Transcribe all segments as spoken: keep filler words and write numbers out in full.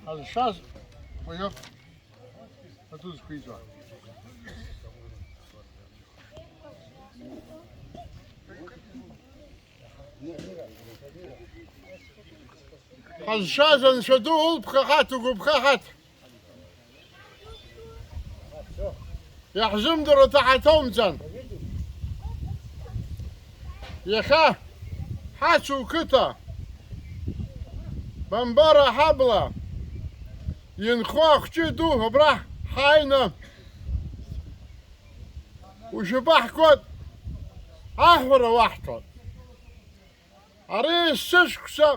Ҳазшаз уаҩуп аду зқәиҵо. Ҳазшаз Анцәа ду, улԥха ҳаҭ, угәыԥха ҳаҭ. Иаҳзымдыруа ҭаҳаҭоумҵан. Иахьа ҳацу қыҭа, Бамбара ҳабла, инхо ахәҷы ду абра ҳааины ушьапы ҳкуеит, аҳәара уаҳҭоит. Ари есышықәса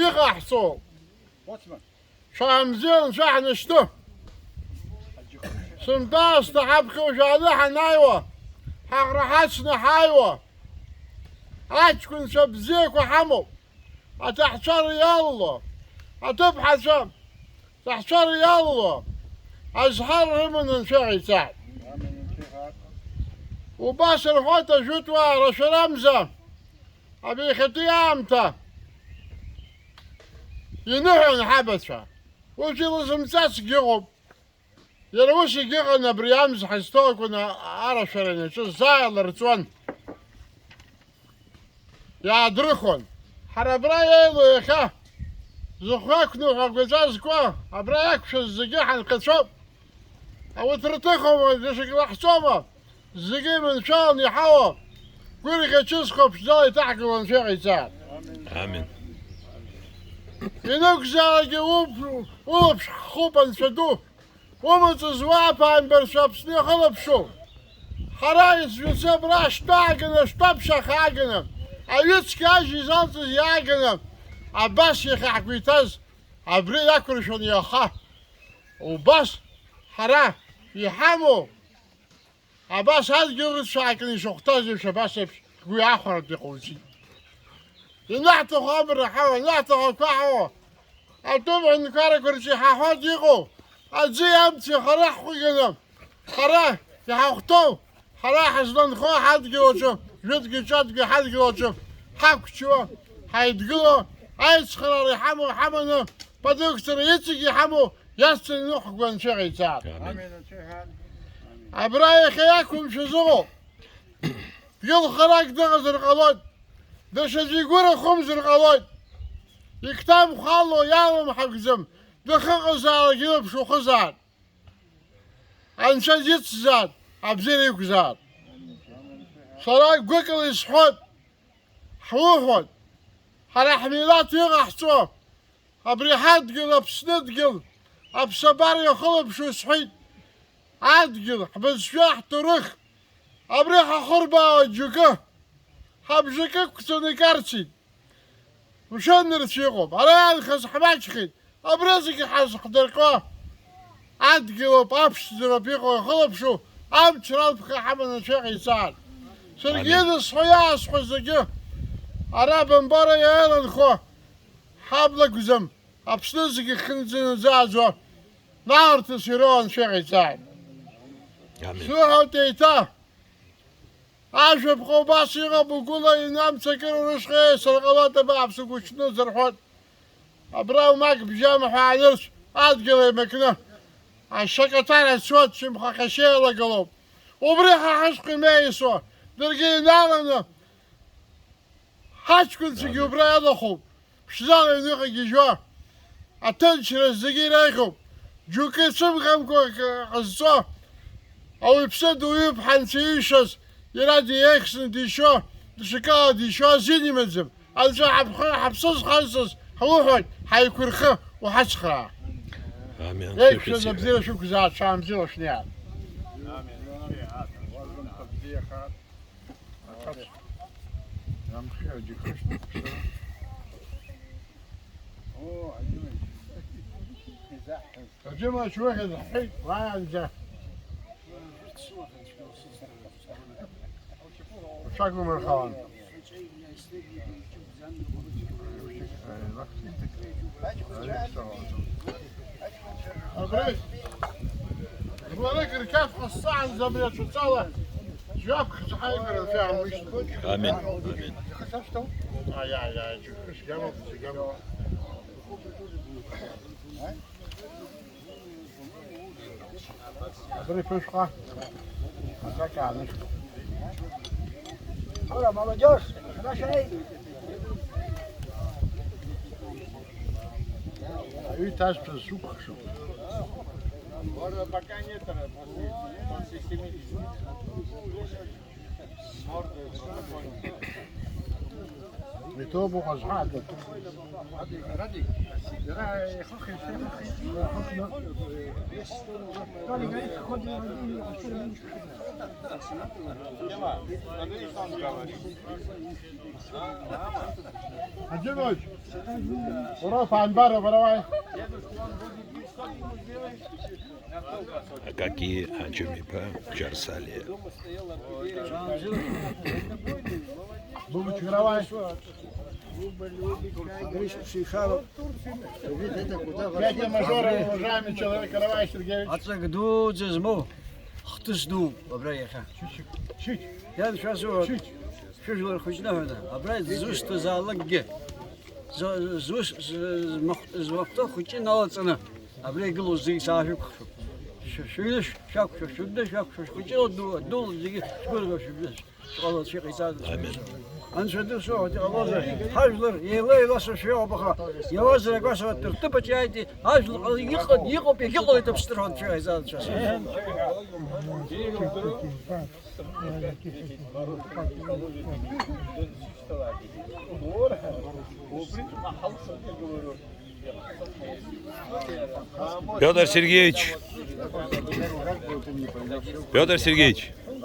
иҟаҳҵо. Шәаамзеи Анцәа ҳнашьҭы. Сынтәа аасҭа ҳаԥхьа ужәааны ҳанааиуа, ҳаӷра ҳацны ҳааиуа, аҷкәынцәа бзиақәа ҳамоуп, аҭаҳцәа иалало, аҭыԥҳацәа, аҭаҳцәа иалало, азҳара рыманы Анцәа иҟаиҵааит. Убас рҳәоит ажәытәуаа рашәарамза. Абри иахьатәи аамҭа иныҳәан ҳабацәа, урҭ илызымҵацгьы ыҟоуп. Иара ус егьыҟан, абри амза ҳазҭоу акәын, арашәара ианаҿыз заа лырҵуан, иаадрыхон. Ҳара абра еилоу иахьа зыхәра ықәныҳәо агәаҵәа зкуа, абра иақәшәаз зегьы ҳанхацәоуп. Ауҭра ҭыхуама, даҽак лаҳҵома? Зегьы иманшәаланы иҳауа, гәырӷьа чысхо ԥшӡала иҭаҳгыло Анцәа иҟаиҵааит. Амин. Ианакәзаалакгьы уп-, улаԥш ҳхуп, Анцәа ду, умаҵ зуа аԥаимбарцәа Аԥсны иахылаԥшу. Ҳара изҩаӡа абра шьтәа ааганы, шьтәа ԥшьа хааганы, аҩы цқьа ажьи залҵыз иааганы, абас иахьа ҳгәы иҭаз абри иақәыршәаны иаха. Убас ҳара иҳамоу Абас адгьыл рыцәаакны ишахәҭаз еиԥш, абас еиԥш ҳгәы иахәартә иҟоуҵеит. Ианаҳҭаху абра ҳауа, ианаҳҭаху ақәа ҳауа, атәым аҳәынҭқаррақәа рҿы иҳаҳауа иҟоу, аӡи амци хара ҳхәыганы, ҳара иҳахәҭоу, ҳара ҳазланхо ҳадгьыл аҿы, жәытәгьы ҿатәгьы ҳадгьыл аҿы ҳақәчуа, ҳаидгыло, аицхыраара иҳамоу ҳаманы, продукциара иҵегь иҳамоу Иацҵаны иныҳәақәо Анцәа иҟаиҵааит. Амин. Абра иахьа иақәымшәаз ыҟоуп. Дгьыл харак дыҟазар ҟалоит. Даҽаӡәы игәы рахәымзар ҟалоит. Игәҭамхало иалымҳагӡам. Дахьыҟазаалак илаԥш ухызаап. Анцәа дицзаап, абзиара иқәзаап. Сара гәыкала исҳәоит, ҳуҳәоит. Ҳара ҳмилаҭ иҟаҳҵо. Абри ҳадгьыл, Аԥсныдгьыл, аԥсабара иахылаԥшуа сҳәеит. Адгьыл, ҳбызшәа, ҳҭоурых, абри ҳахырбаауа џьоукы, ҳабжакы ықәҵаны икарцеит. Мшәан нырцә иҟоуп, ара иаанхаз ҳмаҷхеит, абра зегьы ҳазхдырҟьо адгьылоуп, аԥшӡароуп иҟоу, ихылаԥшу, амчра алԥха ҳаманы Анцәа иҟаиҵааит. Саргьы Амин. Идысҳәо иаасҳәо зегьы, ара абамбара иааиланхо, Ҳабла акәӡам, Аԥсны зегьы хьынӡанаӡааӡо, наҳарҭас ироуа Анцәа иҟаиҵааит. Амин. Суҳәоит еиҭа, ажәаԥҟа убас иҟоуп, угәыла инамца акыр урышҟа еисыр ҟалоит, абааԥсы, гәыҽанызар ҳәоит. Абра умак бжьама ҳәа аанырцә, адгьыл еимакны, ашьакаҭара цоит, шьамхахьашьа еилагылоуп. Убри ҳа ҳашҟа имеисуа, даргьы иналаны, Ҳаҷкәынцәагьы Амин. Убра иалахәуп, ԥшӡала аҩныҟа гьежьуа, аҭынчра зегьы иреиӷьуп, џьоукы ицәымӷамкәа ак ҟазҵо, ауаҩԥсы дуаҩуп ҳанцәа иишаз, иара диеихсны дишьо, даҽакала дишьо азин имаӡам. Анцәа ҳаԥхы, ҳаԥсы зхазҵаз ҳуҳәоит, ҳаиқәырхы, уҳацхраа. Амин. Еиқәшәаз абзиара шәықәзааит, шәаамзиуа шәнеиаат. Амин. Аӡәымач уахь дҳәеит, уаанӡа. Уцәагумырхауан. Абри, жәларык рқьаф ҟасҵаанӡа абри аҽуцала жәаф хцәҳаигара рцәа аумышьҭ. Амин, амин. Аи, аи, аи, џьоукы шәгьамоуп, шәгьамоуп. Абри ԥышәҟа. Аҵәа ҿаанышәт. Ура, молодёжь! Хорошо. Аҩы ҭазшәа сықәхшоуп. Можно пока нет, после, после семидесяти. Иҭоуп уҟазҳәа. Аџьымоч, уроуп аанбара, бара уааи. Акаки Аџьым-иԥа Џьарсалиа. Бубочкаравай. Дядя мажор, уважаемый человек, Каравай Сергеевич. Аҵак дуӡӡа змоу хҭыс дууп абра иахьа. Иан шәасуа шәыжәлар хәыҷны ҳәа, абра зусҭазаалакгьы. Зус-, з-, змахә-, змахәҭа хәыҷы налаҵаны, абра игылоу зегь саашәықәхшоуп. Шәа-, шәыҩны шә-, шәақәшәа, шәыдны шәақәшәа, шәхәыҷы, аду, аду, зегьы шәгәырӷьо шәыбжьы. Шәҟәала шәыҟаиҵаз. Амин. Анцәа дышоуҳәоит, иҟалозар, ҳажәлар еилеиласыр шәыҟоуп, аха иауазар агәасара ҭырҭыԥаҿ иааит, ажәлар иҟан, иҟоуп, иагьыҟалеит Аԥсны ҳәа анцәа иҟаиҵаз анцәа. Пётр Сергеевич. Пётр Сергеевич,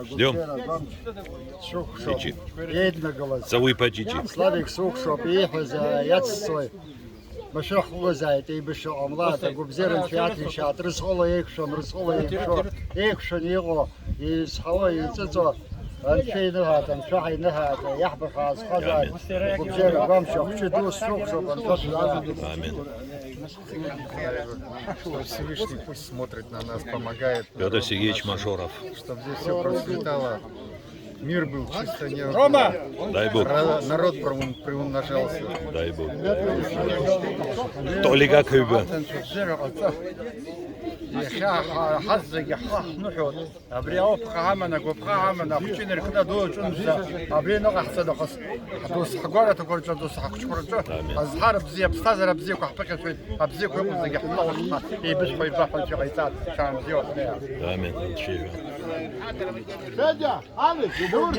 ждём. Иџьы. Еиднагылаз. Ҵауи-иԥа Џьыџьы. Славик сухшоуп, ииҳәаз, а, иацсҵои. Машәыр ҳҟәыгазааит, еибашьра ҟамлааит, агәабзиара анцәа иаҭәеишьаат, рызҟыла еиқәшәам, рызҟыла еиқәшәо, еиқәшәаны иҟоу, изҳауа, иҵыҵуа, анцәа иныҳәааит, анцәа ҳаиныҳәааит, иаҳбахьаз хазааит, агәабзиара гәамч, ахәыҷы ду сухшоуп, анцәа шәзааӡоит. Амин. Что Всевышний пусть смотрит на нас, помогает. Пётр Сергеевич Мажоров. Чтобы здесь все процветало. Мир был чисто не... Рома! Дай Бог. Ра-, народ приум-, приумножался. Дай Бог. Толигак ҩба. Иахьа ҳа-, ҳазегьы ҳхы ҳныҳәоит. Абри ауп ҳаман, агәаԥха ҳаман, ахәыҷы инаркны адәы аҿынӡа абри аҩныҟа ҳцадахыс. Ҳдос ҳгәараҭақәа рҿы, адос ҳахәыҷқәа рҿы. Амин. Азҳара бзиа, аԥсҭазаара бзиақәа ҳԥыхьашәоит, абзиақәа ыҟоу зегьы ҳҭалоит, еибыхьуа ижәаҳәа анцәа иҟаиҵааит, ҽаанбзиа уаҳәноуп. Амин. Анцәа иҳәа. Федя, Алик, Даур.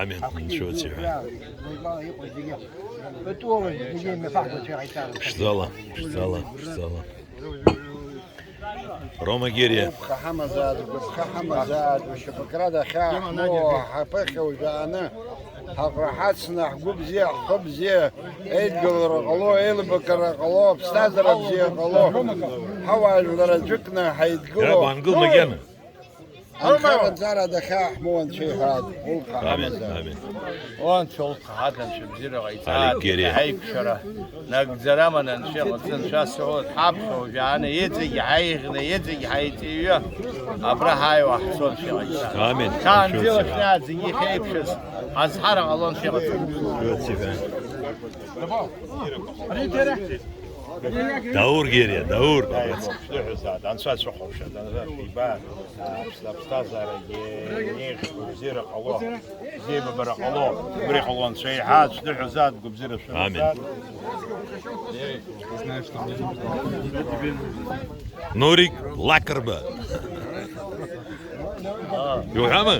Амин. Анцәа иҳәа. Ԥшӡала, ԥшӡала, ԥшӡала. Рома Герия. Гәыԥха ҳамазаат, гәыԥха ҳамазаат, шьапыкрада ахьааҳмоуа ҳаԥыхьа ужәааны, ҳаӷра ҳацны, ҳгәы бзиа, ҳхы бзиа, еидгылара ҟало, еилыбакара ҟало, аԥсҭазаара бзиа ҟало, ҳауаажәлар аӡәыкны ҳаидгыло. Иарбан гыл макьана? Анхара нҵара дахьааҳмоу анцәа иҳәаат, улԥха Амин, ҳамазаат. Амин. О, анцәа улԥха ҳаҭ, анцәа бзиара ҟаиҵааит, Алик Герия. Ҳаиқәшәара. Нагӡара аман анцәа иҟаҵаны шәасҳәоит, ҳаԥхьа ужәааны иҵегь ҳаиӷьны, иҵегь ҳаиҵаҩы абра ҳааиуа ҳцон шәыҟаиҵа. Амин. Ҽаанбзиала шәнеиаат зегьы иахьеиқәшәаз, азҳара ҟалон шәыҟаҵа. Даур Герия, Даур. Анцәа шәыхәаԥшуеит, анцәа шәиба. Аԥсҭазаарагьы еиӷьу бзиара ҟало, бзиабара ҟало, убри ҟало анцәа иҳәа, аӡә дыҳәазаат, бгәабзиара шәымазаат. Амин. Нурик Лакрба. Иуҳәама?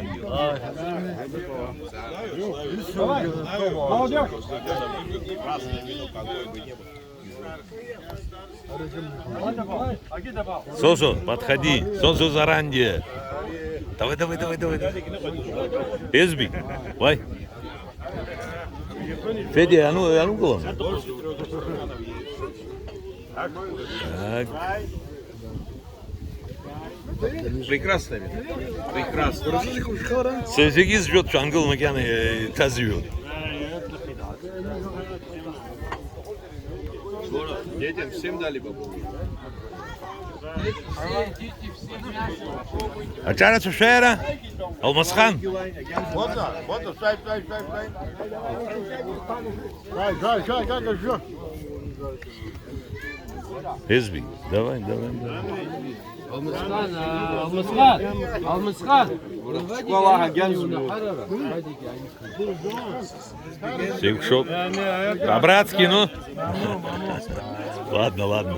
Сосо, подходи. Сосо, заранее. Давай, давай, давай, давай, давай. Эзби, вай. Федя, а ну, а ну, голом. Так. Прекрасно, Виталий. Прекрасно. Сергей живет в Ангел Макьяне, э, Тазио. Детям всем дали по полу. Аҿарацәа шәаара, Алмасхан. Вот, вот, шәааи, шәааи, шәааи, шәааи. Шәааи, шәааи, шәааи, шәааи, шәааи. Езби, давай, давай, давай. Алмасхан, а, Алмасхан, Алмасхан. Школа агентство. Сиукшоп. По-братски, ну. Ладно, ладно.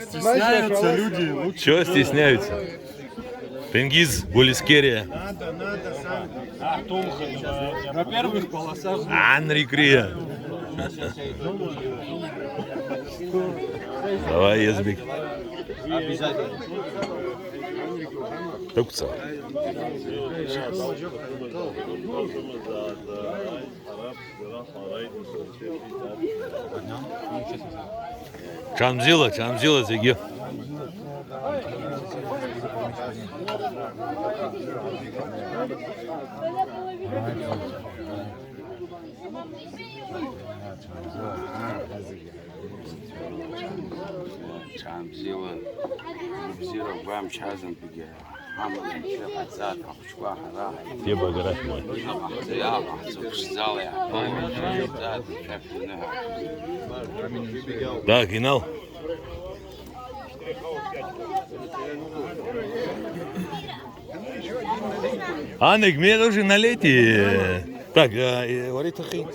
Стесняются люди. Чего стесняются? Тенгиз, Гулискерия. Надо, надо, сам. На первых полосах. Анри Крия. Давай, Езбик. Обязательно. Тукца. Ҽаанбзиала, ҽаанбзиала зегьы. Ҽаанбзиала, бзиара гәамч азынтәгьы. Ебагарахь мой. Так, Инал. Анег, мне тоже налейте. Так, э, э, варит ахи.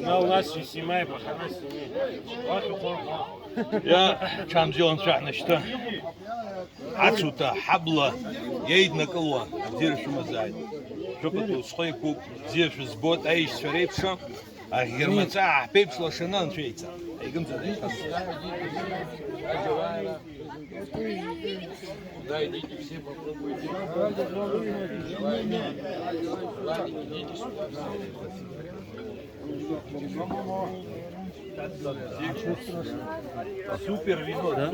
На у нас и снимай, пахана снимай. Иа, ҽаанбзиала анцәа ҳнашьҭы. Ацуҭа ҳабла иеиднакылуа, бзиара шәымазааит. Шәыпату схы иқәуп, бзиа шәызбоит, аишьцәа реиԥшым, аӷьгьармаҵаа ҳԥеиԥш лашаны анцәа еица. Егымцада ишәасҳәаз. Да, идите все попробуйте. Супер вино, да?